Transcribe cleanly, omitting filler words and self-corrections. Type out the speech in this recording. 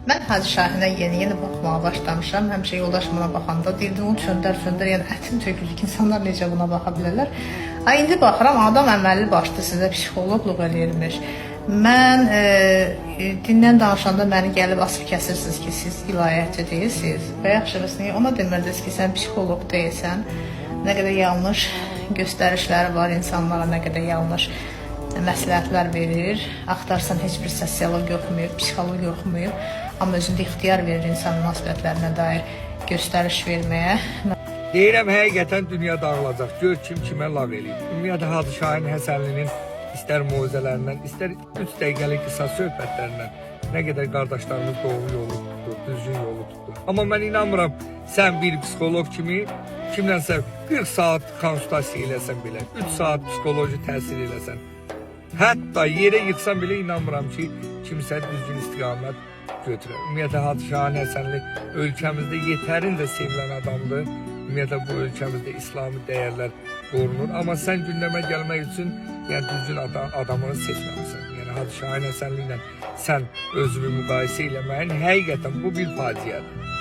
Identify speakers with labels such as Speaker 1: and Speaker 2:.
Speaker 1: Mən Hacı Şahinə yeni-yeni baxmağa başlamışam. Həmişə yoldaşım buna baxanda deyirdi, onu söndər, söndər. Yəni ətim tökülür ki, insanlar necə buna baxa bilərlər. Ay indi baxıram, adam əməlli başlı sizə psixoloqluq eləyirmiş. Mən dindən danışanda məni gəlib asıb kəsirsiniz ki, siz ilahiyyatçı deyilsiniz. Və yaxşı, bəs niyə ona demirdiniz ki, sən psixoloq deyilsən? Nə qədər yanlış göstərişləri var insanlara, nə qədər yanlış məsləhətlər verir. Axtarsan heç bir sosioloq oxumayıb, psixoloq oxumayıb, amma özündə ixtiyar verir insan münasibətlərinə dair göstəriş verməyə.
Speaker 2: Deyirəm həqiqətən dünya dağılacaq. Gör kim kimə lağ eləyib. Ümumiyyətlə Hacı Şahin Həsənlinin istər moizələrindən, istər 3 dəqiqəlik qısa söhbətlərindən nə qədər qardaşlarımız doğru yolu tutdu, düzgün yolu tutdu. Amma mən inanmıram sən bir psixoloq kimi kimlənsə 40 saat konsultasiya eləsən belə, 3 saat psixoloji təsir eləsən, hətta yerə yıxsan belə inanmıram ki, kimsə düzgün istiqamət götürər. Ümumiyyətlə Hacı Şahin Həsənli ölkəmizdə yetərincə sevilən adamdır. Ümumiyyətlə bu ölkəmizdə İslami dəyərlər qorunur. Amma sən gündəmə gəlmək üçün yəni düzgün adamını seçməmisən. Yəni Hacı Şahin Həsənli ilə sən özünü müqayisə eləməyin həqiqətən bu bir faciədir.